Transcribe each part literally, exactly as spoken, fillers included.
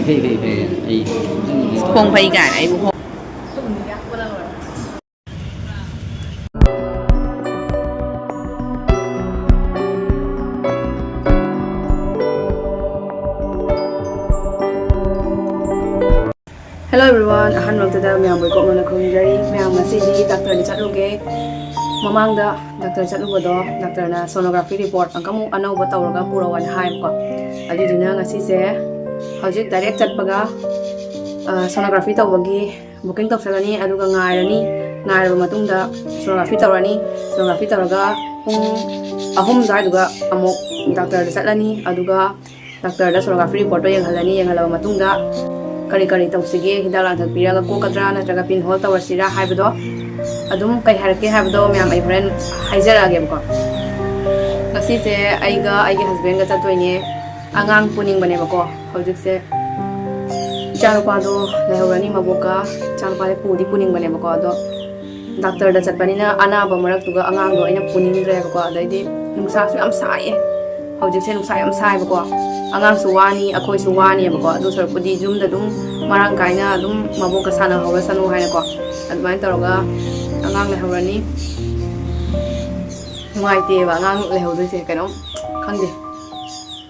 ꯀꯩ ꯀꯩ ꯀꯩ ꯑꯩ ꯈꯣꯡ ꯐꯩ ꯀꯥꯏꯅ ꯑꯩꯕꯨ ꯈꯣꯡ Hello everyone, ꯑꯍꯥꯟꯕꯃꯛꯇꯗ ꯃꯌꯥꯝꯕꯨ ꯏꯀꯣꯛ ꯃꯣꯟꯅ ꯈꯨꯔꯨꯝꯖꯔꯤ꯫ ꯃꯌꯥꯝ, ꯉꯁꯤꯗꯤ ꯗꯥꯛꯇꯔꯗ ꯆꯠꯂꯨꯒꯦ꯫ ꯃꯃꯥꯡꯗ ꯗꯥꯛꯇꯔ ꯆꯠꯂꯨꯕꯗꯣ ꯗꯥꯛꯇꯔꯅ sonography report ꯑꯃꯨꯛ ꯑꯅꯧꯕ ꯇꯧꯔꯒ ꯄꯨꯔꯛꯑꯣꯅ ꯍꯥꯏꯕꯀꯣ꯫ ꯑꯗꯨꯗꯨꯅ ꯉꯁꯤꯁꯦ ꯍꯧꯖꯤꯛ direct ꯆꯠꯄꯒ, ꯑ, sonography ꯇꯧꯕꯒꯤ booking ꯇꯧꯁꯜꯂꯅꯤ, ꯑꯗꯨꯒ ꯉꯥꯏꯔꯅꯤ꯫ ꯉꯥꯏꯔꯕ ꯃꯇꯨꯡꯗ sonography ꯇꯧꯔꯅꯤ꯫ Sonography ꯇꯧꯔꯒ ꯄꯨꯡ ꯑꯍꯨꯝ ꯑꯗꯨꯋꯥꯏꯗꯨꯒ ꯑꯃꯨꯛ ꯗꯥꯛꯇꯔꯗ ꯆꯠꯂꯅꯤ꯫ ꯑꯗꯨꯒ ꯗꯥꯛꯇꯔꯗ sonography reportꯇꯣ ꯌꯦꯡꯍꯜꯂꯅꯤ꯫ ꯌꯦꯡꯍꯜꯂꯕ ꯃꯇꯨꯡꯗ ꯀꯔꯤ ꯀꯔꯤ ꯇꯧꯁꯤꯒꯦ, ꯍꯤꯗꯥꯛ ꯂꯥꯡꯊꯛ ꯄꯤꯔꯒ ꯀꯣꯛꯀꯗ꯭ꯔꯥ ꯅꯠꯇ꯭ꯔꯒ pin hole ꯇꯧꯔꯁꯤꯔꯥ ꯍꯥꯏꯕꯗꯣ, ꯑꯗꯨꯝ ꯀꯩ ꯍꯥꯏꯔꯛꯀꯦ ꯍꯥꯏꯕꯗꯣ ꯃꯌꯥꯝ ꯑꯩ ꯍꯣꯔꯦꯟ ꯍꯥꯏꯖꯔꯛꯑꯒꯦꯕꯀꯣ꯫ ꯉꯁꯤꯁꯦ ꯑꯩꯒ ꯑꯩꯒꯤ husbandꯒ ꯆꯠꯇꯣꯏꯅꯦ꯫ ꯑꯉꯥꯡ ꯄꯨꯅꯤꯡꯕꯅꯦꯕꯀꯣ꯫ ꯍꯧꯖꯤꯛꯁꯦ ꯏꯆꯥꯅꯨꯄꯥꯗꯣ ꯂꯩꯍꯧꯔꯅꯤ ꯃꯕꯣꯛꯀ꯫ ꯏꯆꯥꯅꯨꯄꯥꯁꯦ ꯄꯨꯗꯤ ꯄꯨꯅꯤꯡꯕꯅꯦꯕꯀꯣ, ꯑꯗꯣ ꯗꯥꯛꯇꯔꯗ ꯆꯠꯄꯅꯤꯅ ꯑꯅꯥꯕ ꯃꯔꯛꯇꯨꯒ ꯑꯉꯥꯡꯗꯣ ꯑꯩꯅ ꯄꯨꯅꯤꯡꯗ꯭ꯔꯦꯕꯀꯣ꯫ ꯑꯗꯩꯗꯤ ꯅꯨꯡꯁꯥꯁꯨ ꯌꯥꯝ ꯁꯥꯏꯌꯦ꯫ ꯍꯧꯖꯤꯛꯁꯦ ꯅꯨꯡꯁꯥ ꯌꯥꯝ ꯁꯥꯏꯕꯀꯣ꯫ ꯑꯉꯥꯡꯁꯨ ꯋꯥꯅꯤ, ꯑꯩꯈꯣꯏꯁꯨ ꯋꯥꯅꯤꯕꯀꯣ꯫ ꯑꯗꯨ ꯁꯔꯨꯛꯄꯨꯗꯤ ꯌꯨꯝꯗ ꯑꯗꯨꯝ ꯃꯔꯥꯡ ꯀꯥꯏꯅ ꯑꯗꯨꯝ ꯃꯕꯣꯛꯀ ꯁꯥꯟꯅꯍꯧꯔꯁꯅꯨ ꯍꯥꯏꯅꯀꯣ꯫ ꯑꯗꯨꯃꯥꯏꯅ ꯇꯧꯔꯒ ꯑꯉꯥꯡ ꯂꯩꯍꯧꯔꯅꯤ꯫ ꯅꯨꯡꯉꯥꯏꯇꯦꯕ ꯑꯉꯥꯡ ꯂꯩꯍꯧꯗꯣꯏꯁꯦ꯫ ꯀꯩꯅꯣꯝ ꯈꯪꯗꯦ꯫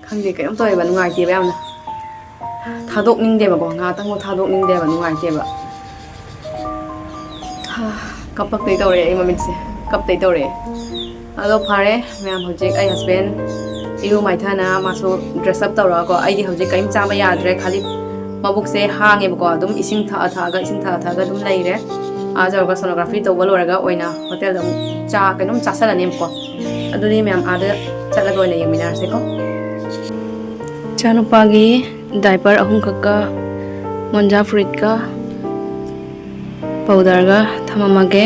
ꯈꯪꯗꯦ, ꯀꯩꯅꯣꯝ ꯇꯧꯋꯦꯕ, ꯅꯨꯡꯉꯥꯏꯇꯦꯕ ꯌꯥꯝꯅ꯫ ꯊꯥꯗꯣꯛꯅꯤꯡꯗꯦꯕꯀꯣ, ꯉꯥꯏꯍꯥꯛꯇꯪꯕꯨ ꯊꯥꯗꯣꯛꯅꯤꯡꯗꯦꯕ, ꯅꯨꯡꯉꯥꯏꯇꯦꯕ꯫ ꯍꯥ, ꯀꯞꯄꯛꯇꯣꯏ ꯇꯧꯔꯦ ꯑꯩ ꯃꯃꯤꯠꯁꯦ, ꯀꯞꯇꯣꯏ ꯇꯧꯔꯦ꯫ ꯑꯗꯣ ꯐꯔꯦ ꯃꯌꯥꯝ, ꯍꯧꯖꯤꯛ ꯑꯩ husband ꯏꯔꯨ ꯃꯥꯏꯊꯅ ꯃꯥꯁꯨ dress up ꯇꯧꯔꯒꯀꯣ꯫ ꯑꯩꯗꯤ ꯍꯧꯖꯤꯛ ꯀꯔꯤꯝ ꯆꯥꯕ ꯌꯥꯗ꯭ꯔꯦ, ꯈꯥꯂꯤ ꯃꯕꯨꯛꯁꯦ ꯍꯥꯡꯉꯦꯕꯀꯣ, ꯑꯗꯨꯝ ꯏꯁꯤꯡ ꯊꯛꯑ ꯊꯛꯑꯒ, ꯏꯁꯤꯡ ꯊꯛꯑ ꯊꯛꯑꯒ ꯑꯗꯨꯝ ꯂꯩꯔꯦ꯫ ꯑꯥ ꯌꯧꯔꯒ sonography ꯇꯧꯕ ꯂꯣꯏꯔꯒ ꯑꯣꯏꯅ hotelꯗ ꯑꯃꯨꯛ ꯆꯥ ꯀꯩꯅꯣꯝ ꯆꯥꯁꯜꯂꯅꯦꯕꯀꯣ꯫ ꯑꯗꯨꯗꯤ ꯃꯌꯥꯝ ꯑꯥꯗ ꯆꯠꯂꯒ ꯑꯣꯏꯅ ꯌꯦꯡꯃꯤꯟꯅꯔꯁꯦꯀꯣ꯫ ꯏꯆꯥꯅꯨꯄꯥꯒꯤ diaper ꯑꯍꯨꯝꯈꯛꯀ, ꯃꯣꯟꯖꯥ ꯐꯨꯔꯤꯠꯀ, powderꯒ ꯊꯝꯃꯝꯃꯒꯦ꯫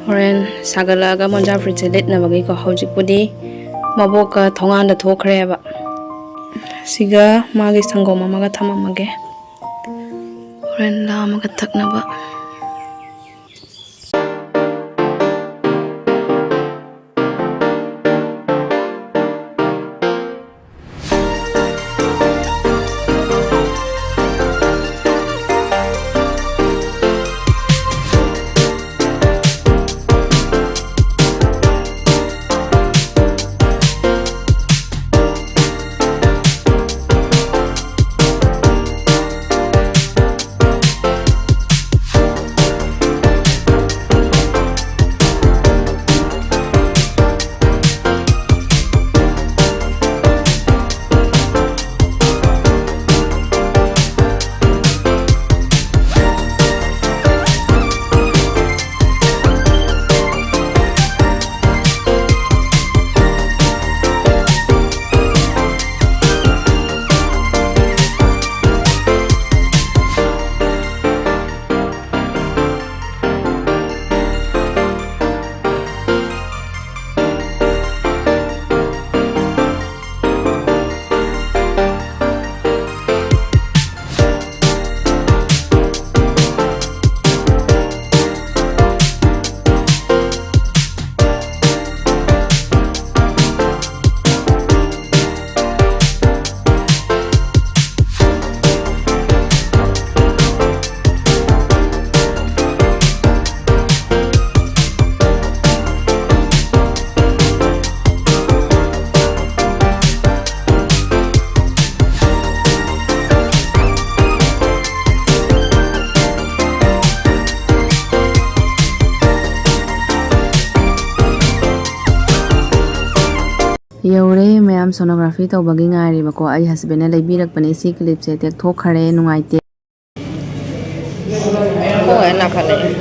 ꯍꯣꯔꯦꯟ ꯁꯥꯒꯠꯂꯛꯑꯒ ꯃꯣꯟꯖꯥ ꯐꯨꯔꯤꯠꯁꯦ ꯂꯤꯠꯅꯕꯒꯤꯀꯣ꯫ ꯍꯧꯖꯤꯛꯄꯨꯗꯤ ꯃꯕꯣꯛꯀ ꯊꯣꯡꯒꯥꯟꯗ ꯊꯣꯛꯈ꯭ꯔꯦꯕ꯫ ꯁꯤꯒ ꯃꯥꯒꯤ ꯁꯪꯒꯣꯝ ꯑꯃꯒ ꯊꯝꯃꯝꯃꯒꯦ꯫ ꯍꯣꯔꯦꯟ ꯂꯥꯝꯃꯒ ꯊꯛꯅꯕ꯫ ꯌꯧꯔꯦ ꯃꯌꯥꯝ, ꯁꯣꯅꯣꯒ꯭ꯔꯥꯐꯤ ꯇꯧꯕꯒꯤ ꯉꯥꯏꯔꯤꯕꯀꯣ꯫ ꯑꯩ ꯍꯁꯕꯦꯟꯅ ꯂꯩꯕꯤꯔꯛꯄꯅꯦ꯫ ꯁꯤ ꯀ꯭ꯂꯤꯞꯁꯦ ꯇꯦꯛꯊꯣꯛꯈ꯭ꯔꯦ, ꯅꯨꯡꯉꯥꯏꯇꯦ꯫ ꯈꯣꯡ ꯍꯦꯟꯅ ꯅꯥꯈꯠꯂꯛꯑꯦ꯫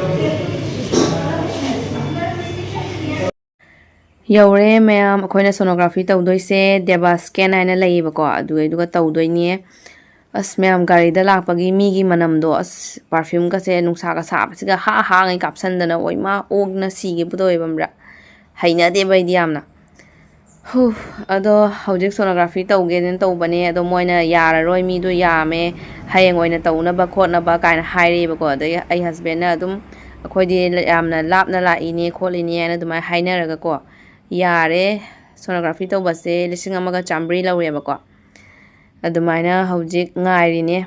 ꯌꯧꯔꯦ ꯃꯌꯥꯝ, ꯑꯩꯈꯣꯏꯅ ꯁꯣꯅꯣꯒ꯭ꯔꯥꯐꯤ ꯇꯧꯗꯣꯏꯁꯦ ꯗꯦꯕꯥꯁꯀꯦꯟ ꯍꯥꯏꯅ ꯂꯩꯌꯦꯕꯀꯣ, ꯑꯗꯨꯗꯩꯗꯨꯒ ꯇꯧꯗꯣꯏꯅꯦ꯫ ꯑꯁ ꯃꯌꯥꯝ, ꯒꯥꯔꯤꯗ ꯂꯥꯛꯄꯒꯤ ꯃꯤꯒꯤ ꯃꯅꯝꯗꯣ, ꯑꯁ ꯄꯥꯔꯐ꯭ꯌꯨꯝꯒꯁꯦ ꯅꯨꯡꯁꯥꯒ ꯁꯥꯕꯁꯤꯒ ꯍꯥ ꯍꯥꯉꯩ ꯀꯥꯞꯁꯟꯗꯅ, ꯑꯣꯏ ꯃꯥ, ꯑꯣꯛꯅ ꯁꯤꯒꯦꯕꯨ ꯇꯧꯋꯦꯕ ꯈꯪꯕ꯭ꯔꯥ? ꯍꯩꯅꯗꯦꯕ ꯑꯩꯗꯤ ꯌꯥꯝꯅ꯫ ꯍꯨ, ꯑꯗꯣ ꯍꯧꯖꯤꯛ ꯁꯣꯅꯣꯒ꯭ꯔꯥꯐꯤ ꯇꯧꯒꯦꯅ ꯇꯧꯕꯅꯦ, ꯑꯗꯣ ꯃꯣꯏꯅ ꯌꯥꯔꯔꯣꯏ, ꯃꯤꯗꯣ ꯌꯥꯝꯃꯦ, ꯍꯌꯦꯡ ꯑꯣꯏꯅ ꯇꯧꯅꯕ ꯈꯣꯠꯅꯕ ꯀꯥꯏꯅ ꯍꯥꯏꯔꯛꯑꯦꯕꯀꯣ꯫ ꯑꯗꯩ ꯑꯩ ꯍꯁꯕꯦꯟꯅ ꯑꯗꯨꯝ, "ꯑꯩꯈꯣꯏꯗꯤ ꯌꯥꯝꯅ ꯂꯥꯞꯅ ꯂꯥꯛꯏꯅꯦ ꯈꯣꯠꯂꯤꯅꯦ" ꯍꯥꯏꯅ ꯑꯗꯨꯃꯥꯏꯅ ꯍꯥꯏꯅꯔꯒꯀꯣ, ꯌꯥꯔꯦ꯫ ꯁꯣꯅꯣꯒ꯭ꯔꯥꯐꯤ ꯇꯧꯕꯁꯦ ꯂꯤꯁꯤꯡ ꯑꯃꯒ ꯆꯥꯝꯃꯔꯤ ꯂꯧꯔꯦꯕꯀꯣ꯫ ꯑꯗꯨꯃꯥꯏꯅ ꯍꯧꯖꯤꯛ ꯉꯥꯏꯔꯤꯅꯦ꯫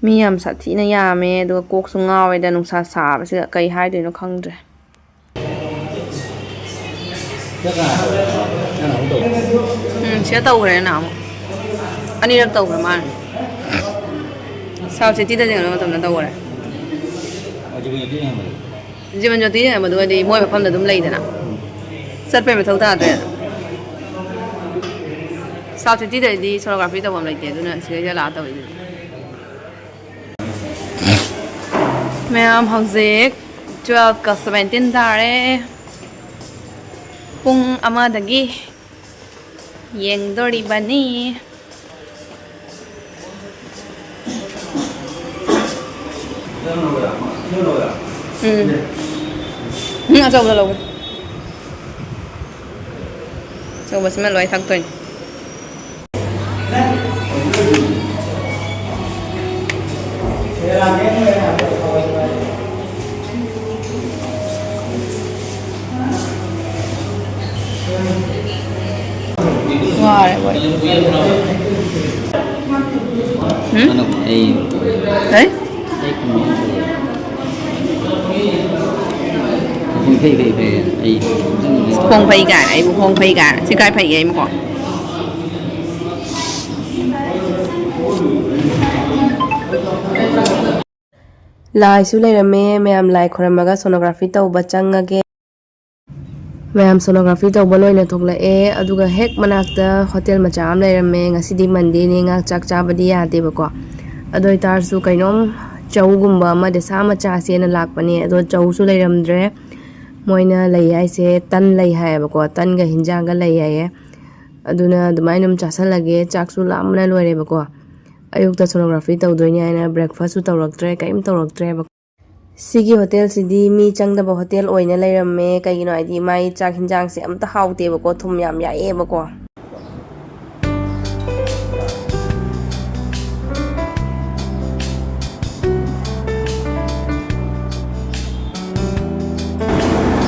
ꯃꯤ ꯌꯥꯝ ꯁꯥꯊꯤꯅ ꯌꯥꯝꯃꯦ, ꯑꯗꯨꯒ ꯀꯣꯛꯁꯨ ꯉꯥꯎꯋꯦꯗ, ꯅꯨꯡꯁꯥ ꯁꯥꯕꯁꯤꯗ ꯀꯩ ꯍꯥꯏꯗꯣꯏꯅꯣ ꯈꯪꯗ꯭ꯔꯦ꯫ ꯎꯝ, ꯁꯤꯗ ꯇꯧꯈ꯭ꯔꯦ ꯅꯍꯥꯟꯃꯨꯛ꯫ ꯑꯅꯤꯔꯛ ꯇꯧꯈ꯭ꯔ ꯃꯥꯜꯂꯦ꯫ ꯁꯥꯎꯠ ꯁꯤꯇꯤꯗ ꯌꯦꯡꯕ ꯃꯇꯝꯗ ꯇꯧꯈ꯭ꯔꯦ꯫ ꯖꯤꯕꯟ ꯖꯣꯇꯤ ꯌꯦꯡꯕꯗꯨꯒꯗꯤ ꯃꯣꯏ ꯃꯐꯝꯗ ꯑꯗꯨꯝ ꯂꯩꯗꯅ꯫ ꯆꯠꯄꯩ ꯃꯊꯧ ꯇꯥꯗ꯭ꯔꯦ꯫ ꯁꯥꯎꯠ ꯁꯤꯇꯤꯗꯗꯤ ꯁꯣꯅꯣꯒ꯭ꯔꯥꯐꯤ ꯇꯧꯐꯝ ꯂꯩꯇꯦ, ꯑꯗꯨꯅ ꯁꯤꯗꯩꯗ ꯂꯥꯛꯑ ꯇꯧꯔꯤꯗꯨꯅꯤ꯫ ꯃꯌꯥꯝ, ꯍꯧꯖꯤꯛ ꯇꯨꯋꯦꯜꯐꯀ ꯁꯚꯦꯟꯇꯤꯟ ꯇꯥꯔꯦ꯫ ꯄꯨꯡ ꯑꯃꯗꯒꯤ ꯌꯦꯡꯗꯣꯔꯤꯕꯅꯤ꯫ ꯎꯝ꯫ ꯎꯝ, ꯑꯆꯧꯕꯗ ꯂꯧꯒꯦ꯫ ꯑꯆꯧꯕꯁꯤꯃ ꯂꯣꯏ ꯊꯛꯇꯣꯏꯅꯤ꯫ ꯋꯥꯔꯦ ꯑꯩꯈꯣꯏ꯫ ꯎꯝ? ꯑꯩ ꯀꯩ? ꯈꯣꯡ ꯐꯩ ꯀꯥꯏꯅ, ꯑꯩꯕꯨ ꯈꯣꯡ ꯐꯩ ꯀꯥꯏꯅ꯫ ꯁꯤ ꯀꯥꯏ ꯐꯩꯒꯦ ꯑꯩꯕꯨꯀꯣ? ꯂꯥꯏꯁꯨ ꯂꯩꯔꯝꯃꯦ꯫ ꯃꯌꯥꯝ ꯂꯥꯏ ꯈꯣꯏꯔꯝꯃꯒ sonography ꯇꯧꯕ ꯆꯪꯉꯒꯦ꯫ ꯃꯌꯥꯝ sonography ꯇꯧꯕ ꯂꯣꯏꯅ ꯊꯣꯛꯂꯛꯑꯦ꯫ ꯑꯗꯨꯒ ꯍꯦꯛ ꯃꯅꯥꯛꯇ ꯍꯣꯇꯦꯜ ꯃꯆꯥ ꯑꯃ ꯂꯩꯔꯝꯃꯦ꯫ ꯉꯁꯤꯗꯤ Mondayꯅꯦ, ꯉꯥ ꯆꯥꯛ ꯆꯥꯕꯗꯤ ꯌꯥꯗꯦꯕꯀꯣ꯫ ꯑꯗꯨ ꯑꯣꯏꯇꯥꯔꯁꯨ ꯀꯩꯅꯣꯝ ꯆꯧꯒꯨꯝꯕ ꯑꯃ ꯗꯦꯁꯥ ꯑꯃ ꯆꯥꯁꯦꯅ ꯂꯥꯛꯄꯅꯦ꯫ ꯑꯗꯣ ꯆꯧꯁꯨ ꯂꯩꯔꯝꯗ꯭ꯔꯦ꯫ ꯃꯣꯏꯅ ꯂꯩ ꯍꯥꯏꯁꯦ ꯇꯟ ꯂꯩ ꯍꯥꯏꯌꯦꯕꯀꯣ꯫ ꯇꯟꯒ ꯍꯤꯟꯖꯥꯡꯒ ꯂꯩ ꯍꯥꯏꯌꯦ꯫ ꯑꯗꯨꯅ ꯑꯗꯨꯃꯥꯏꯅ ꯑꯗꯨꯝ ꯆꯥꯁꯜꯂꯒꯦ꯫ ꯆꯥꯛꯁꯨ ꯂꯥꯝꯕꯅ ꯂꯣꯏꯔꯦꯕꯀꯣ꯫ ꯑꯌꯨꯛꯇ sonography ꯇꯧꯗꯣꯏꯅꯦ ꯍꯥꯏꯅ breakfastꯁꯨ ꯇꯧꯔꯛꯇ꯭ꯔꯦ, ꯀꯔꯤꯝ ꯇꯧꯔꯛꯇ꯭ꯔꯦꯕ꯫ ꯁꯤꯒꯤ ꯍꯣꯇꯦꯜꯁꯤꯗꯤ ꯃꯤ ꯆꯪꯗꯕ ꯍꯣꯇꯦꯜ ꯑꯣꯏꯅ ꯂꯩꯔꯝꯃꯦ꯫ ꯀꯩꯒꯤꯅꯣ ꯍꯥꯏꯗꯤ ꯃꯥꯏ ꯆꯥꯛ ꯍꯤꯟꯖꯥꯡꯁꯦ ꯑꯝꯇ ꯍꯥꯎꯇꯦꯕꯀꯣ, ꯊꯨꯝ ꯌꯥꯝ ꯌꯥꯛꯑꯦꯕꯀꯣ꯫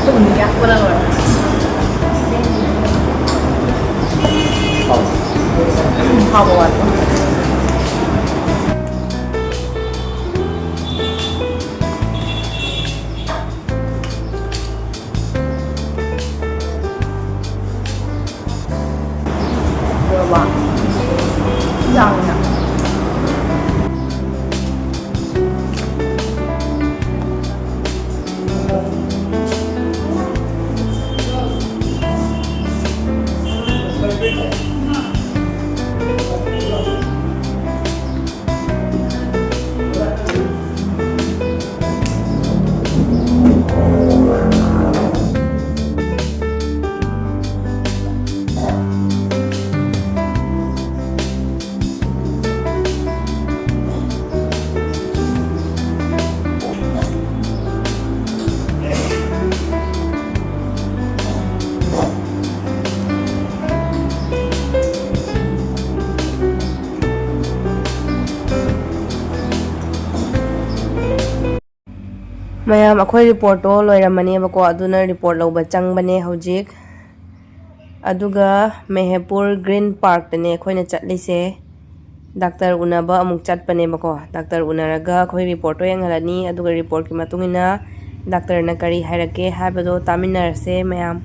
ꯊꯨꯝ ꯌꯥꯛꯄꯅ ꯂꯣꯏꯔꯦ꯫ ꯍꯥꯎꯕ ꯋꯥꯠꯄ꯫ ꯎꯔꯕ? ꯌꯥꯝꯅ꯫ ꯃꯌꯥꯝ, ꯑꯩꯈꯣꯏ reportꯇꯣ ꯂꯣꯏꯔꯝꯃꯅꯦꯕꯀꯣ, ꯑꯗꯨꯅ report ꯂꯧꯕ ꯆꯪꯕꯅꯦ ꯍꯧꯖꯤꯛ꯫ ꯑꯗꯨꯒ ꯃꯦꯍꯦꯄꯨꯔ Green Parkꯇꯅꯦ ꯑꯩꯈꯣꯏꯅ ꯆꯠꯂꯤꯁꯦ꯫ Doctor ꯎꯅꯕ ꯑꯃꯨꯛ ꯆꯠꯄꯅꯦꯕꯀꯣ꯫ Doctor ꯎꯅꯔꯒ ꯑꯩꯈꯣꯏ reportꯇꯣ ꯌꯦꯡꯍꯜꯂꯅꯤ, ꯑꯗꯨꯒ reportꯀꯤ ꯃꯇꯨꯡ ꯏꯟꯅ doctorꯅ ꯀꯔꯤ ꯍꯥꯏꯔꯛꯀꯦ ꯍꯥꯏꯕꯗꯣ ꯇꯥꯃꯤꯟꯅꯔꯁꯦ ꯃꯌꯥꯝ꯫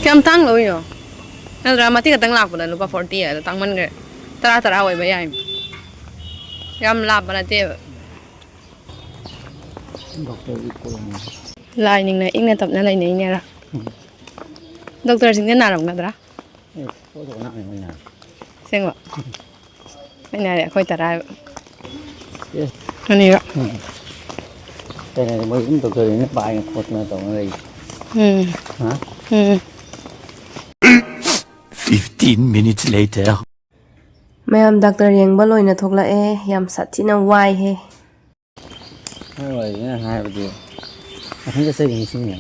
ꯀꯌꯥꯝ ꯇꯥꯡ ꯂꯧꯔꯤꯅꯣ? ꯅꯠꯇ꯭ꯔꯒ ꯃꯇꯦꯛ ꯈꯛꯇꯪ ꯂꯥꯛꯄꯗ ꯂꯨꯄꯥ forty ꯍꯥꯏꯗꯣ ꯇꯥꯡꯃꯟꯈ꯭ꯔꯦ꯫ ꯇꯔꯥ ꯇꯔꯥ ꯑꯣꯏꯕ ꯌꯥꯏ꯫ ꯌꯥꯝ ꯂꯥꯞꯄ ꯅꯠꯇꯦꯕ꯫ ꯗꯣꯛꯇꯔꯒꯤ ꯀꯣꯛ ꯌꯥꯝ ꯉꯥꯎ꯫ ꯂꯥꯏꯅꯤꯡꯅ ꯏꯪꯅ ꯇꯞꯅ ꯂꯩꯅꯩꯅꯦꯔ꯫ ꯎꯝ꯫ ꯗꯣꯛꯇꯔꯁꯤꯡꯁꯦ ꯅꯥꯔꯝꯒꯗ꯭ꯔꯥ? ꯑꯦ, ꯀꯣꯛ ꯇꯧꯕ ꯅꯥꯔꯝꯃꯣꯏꯅꯦ꯫ ꯑꯁꯦꯡꯕ? ꯑꯩꯅ ꯍꯥꯏꯔꯦ, ꯑꯩꯈꯣꯏ ꯇꯔꯥ ꯍꯥꯏꯕ꯫ ꯑꯦ꯫ ꯑꯅꯤꯔꯛ꯫ ꯎꯝ꯫ ꯀꯩꯅꯣꯗꯤ ꯃꯣꯏ ꯑꯗꯨꯝ ꯗꯣꯛꯇꯔꯁꯤꯡꯅ ꯄꯥꯏꯅ ꯈꯣꯠꯇꯅ ꯇꯧꯅ ꯂꯩ꯫ ꯎꯝ꯫ ꯍꯥ? ꯎꯝ꯫ Fifteen minutes later. ꯃꯌꯥꯝ ꯗꯥꯛꯇꯔ ꯌꯦꯡꯕ ꯂꯣꯏꯅ ꯊꯣꯛꯂꯛꯑꯦ꯫ ꯌꯥꯝ ꯁꯥꯊꯤꯅ ꯋꯥꯏꯍꯦ꯫ ꯅꯣꯏ ꯋꯥꯔꯤꯁꯤꯅ ꯍꯥꯏꯕꯗꯤ ꯃꯊꯟꯇ ꯆꯠꯈꯤꯕ ꯅꯤꯡꯁꯤꯡꯉꯦ꯫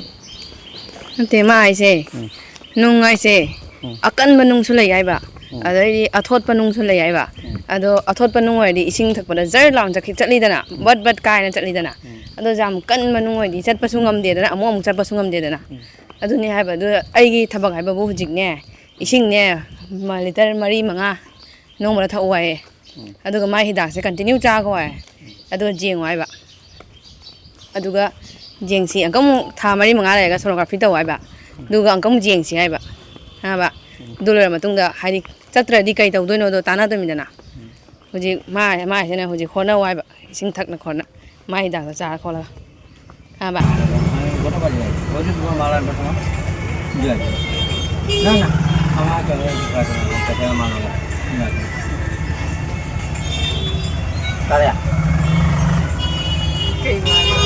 ꯅꯠꯇꯦ, ꯃꯥ ꯍꯥꯏꯁꯦ, ꯎꯝ꯫ ꯅꯨꯡ ꯍꯥꯏꯁꯦ, ꯎꯝ꯫ ꯑꯀꯟꯕ ꯅꯨꯡꯁꯨ ꯂꯩ ꯍꯥꯏꯕ, ꯎꯝ꯫ ꯑꯗꯩꯗꯤ ꯑꯊꯣꯠꯄ ꯅꯨꯡꯁꯨ ꯂꯩ ꯍꯥꯏꯕ꯫ ꯎꯝ꯫ ꯑꯗꯣ ꯑꯊꯣꯠꯄ ꯅꯨꯡ ꯑꯣꯏꯔꯗꯤ ꯏꯁꯤꯡ ꯊꯛꯄꯗ ꯖꯔ ꯂꯥꯎꯅ ꯆꯠꯈꯤ-, ꯆꯠꯂꯤꯗꯅ, ꯎꯝ꯫ ꯕꯠ ꯕꯠ ꯀꯥꯏꯅ ꯆꯠꯂꯤꯗꯅ꯫ ꯎꯝ꯫ ꯑꯗꯣ ꯌꯥꯝ ꯀꯟꯕ ꯅꯨꯡ ꯑꯣꯏꯔꯗꯤ ꯆꯠꯄꯁꯨ ꯉꯝꯗꯦꯗꯅ, ꯑꯃꯨꯛ ꯑꯃꯨꯛ ꯆꯠꯄꯁꯨ ꯉꯝꯗꯦꯗꯅ꯫ ꯎꯝ꯫ ꯑꯗꯨꯅꯤ ꯍꯥꯏꯕ꯫ ꯑꯗꯨ ꯑꯩꯒꯤ ꯊꯕꯛ ꯍꯥꯏꯕꯕꯨ ꯍꯧꯖꯤꯛꯅꯦ, ꯏꯁꯤꯡꯅꯦ, ꯃ-, ꯂꯤꯇꯔ ꯃꯔꯤ ꯃꯉꯥ ꯅꯣꯡꯃꯗ ꯊꯛꯎ ꯍꯥꯏꯌꯦ꯫ ꯎꯝ꯫ ꯑꯗꯨꯒ ꯃꯥꯏ ꯍꯤꯗꯥꯛꯁꯦ continue ꯆꯥꯈꯣ ꯍꯥꯏ꯫ ꯎꯝ꯫ ꯑꯗꯨꯒ ꯌꯦꯡꯉꯣ ꯍꯥꯏꯕ꯫ ꯑꯗꯨꯒ ꯌꯦꯡꯁꯤ, ꯑꯃꯨꯛꯀ ꯑꯃꯨꯛ ꯊꯥ ꯃꯔꯤ ꯃꯉꯥ ꯂꯩꯔꯒ sonography ꯇꯧ ꯍꯥꯏꯕ꯫ ꯎꯝ꯫ ꯑꯗꯨꯒ ꯑꯃꯨꯛꯀ ꯑꯃꯨꯛ ꯌꯦꯡꯁꯤ ꯍꯥꯏꯕ꯫ ꯈꯪꯉꯕ? ꯎꯝ꯫ ꯑꯗꯨ ꯂꯣꯏꯔ ꯃꯇꯨꯡꯗ, ꯍꯥꯏꯗꯤ, ꯆꯠꯇ꯭ꯔꯗꯤ ꯀꯩ ꯇꯧꯗꯣꯏꯅꯣꯗꯣ ꯇꯥꯟꯅꯗꯣꯏꯃꯤꯗꯅ꯫ ꯎꯝ꯫ ꯍꯧꯖꯤꯛ ꯃꯥ, ꯃꯥꯁꯤꯅ ꯍꯧꯖꯤꯛ ꯍꯣꯠꯅꯧ ꯍꯥꯏꯕ, ꯏꯁꯤꯡ ꯊꯛꯅ ꯈꯣꯠꯅ꯫ ꯃꯥꯏ ꯍꯤꯗꯥꯛꯇꯣ ꯆꯥꯔ ꯈꯣꯠꯂꯒ꯫ ꯈꯪꯉꯕ? ꯀꯣꯟꯅ ꯄꯥꯏꯖꯔꯒꯦ꯫ ꯍꯧꯖꯤꯛ ꯃꯥ ꯃꯥ ꯂꯥꯛꯄ ꯁꯪꯉꯣ꯫ ꯌꯥꯏ꯫ ꯅꯪꯅ ꯑꯃ ꯀꯩꯅꯣ ꯀꯩꯅꯣ ꯀꯩꯅꯣ ꯃꯥꯟꯅꯕ꯫ ꯌꯥꯏ꯫ ꯇꯥꯔꯦ? ꯀꯩ ꯃꯥꯟꯅꯕ?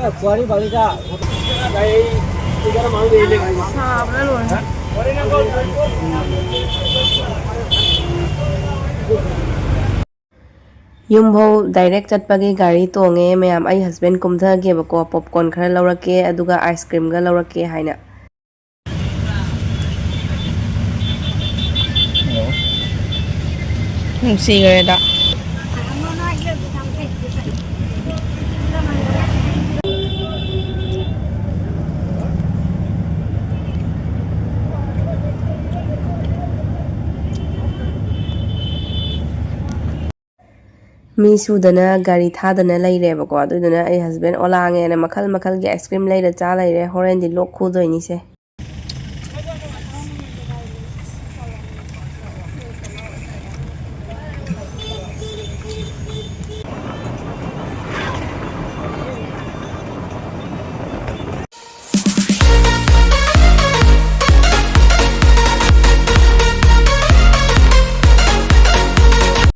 ꯑꯦ, ꯀ꯭ꯋꯥꯔꯤ ꯕꯥꯂꯤꯗ꯫ ꯁꯥꯕꯅ ꯂꯣꯏꯔꯦ꯫ ꯌꯨꯝꯐꯧ direct ꯆꯠꯄꯒꯤ ꯒꯥꯔꯤ ꯇꯣꯡꯉꯦ ꯃꯌꯥꯝ꯫ ꯑꯩ husband ꯀꯨꯝꯊꯒꯦꯕꯀꯣ, popcorn ꯈꯔ ꯂꯧꯔꯛꯀꯦ, ꯑꯗꯨꯒ ice creamꯒ ꯂꯧꯔꯛꯀꯦ ꯍꯥꯏꯅ꯫ ꯅꯨꯡꯁꯤꯈ꯭ꯔꯦꯗ꯫ ꯃꯤ ꯁꯨꯗꯅ ꯒꯥꯔꯤ ꯊꯥꯗꯅ ꯂꯩꯔꯦꯕꯀꯣ꯫ ꯑꯗꯨꯗꯨꯅ ꯑꯩ husband ꯑꯣꯂꯥꯡꯉꯦꯅ ꯃꯈꯜ ꯃꯈꯜꯒꯤ ice cream ꯂꯩꯔ ꯆꯥ ꯂꯩꯔꯦ꯫ ꯍꯣꯔꯦꯟꯗꯤ ꯂꯣꯛ ꯈꯨꯗꯣꯏꯅꯤꯁꯦ꯫